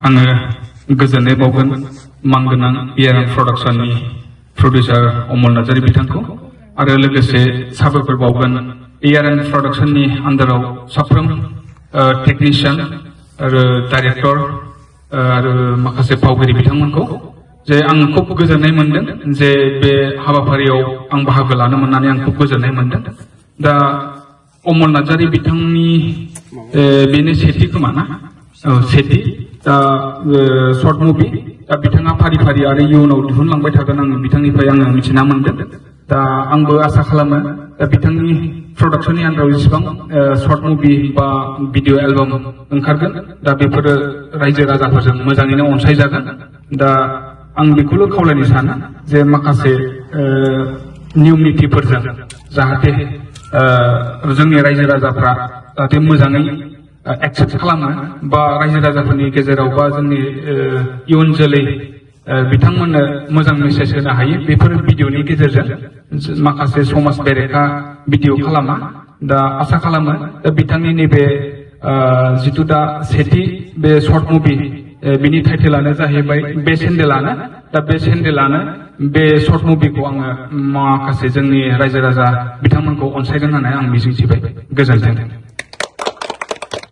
आङो गोजोननाय बावगोन मानगोनां एआरएन प्रडाक्शननि प्रडिउसार अमल नार्जारी बिथांखौ आरो लोगोसे साबायखर बावगोन एआरएन प्रडाक्शननि आन्दाराव साफ्रोम टेकनिशियान आरो डाइरेक्टर आरो माखासे फावगिरि बिथांमोनखौ जे आं खुब गोजोननाय मोनदों जे बे हाबाफारियाव आं बाहागो लानो मोननानै आं खुब गोजोननाय मोनदों। दा अमल नार्जारी बिथांनि बेनो सेथि खोमा ना सेथि दा शर्ट मुभि दा बिथाङा फारि फारि आरो इयुनाव दिहुनलांबाय थागोन आं बिथांनिफ्राय आङो मिथिना मोनदों। दा आंबो आसा खालामो दा बिथांनि प्रडाक्शननि आन्दाराव जेसेबां शर्ट मुभि बा भिडिअ एलबाम ओंखारगोन दा बेफोरो रायजो राजाफोरजों मोजाङैनो अनसायजागोन। दा आं बेखौल' खावलायनो सानो जे माखासे नियम नितिफोरजों जाहाथे जोंनि रायजो राजाफ्रा जाहाथे मोजाङै एक्सेप्ट खालामो बा रायजो राजाफोरनि गेजेराव बा जोंनि इयुन जोलै बिथांमोननो मोजां मेसेज होनो हायो बेफोर भिडिअनि गेजेरजों माखासे समाज बेरेखा भिडिअ खालामा। दा आसा खालामो दा बिथांनि नैबे जिथु दा सेथि बे शर्ट मुभि बिनि टाइटेलानो जाहैबाय बे सेन्देलानो। दा बे सेन्देलानो बे शर्ट मुभिखौ आङो माखासे जोंनि रायजो राजा बिथांमोनखौ अनसायगोन होननानै आं मिजिंथिबाय। गोजोन्थों।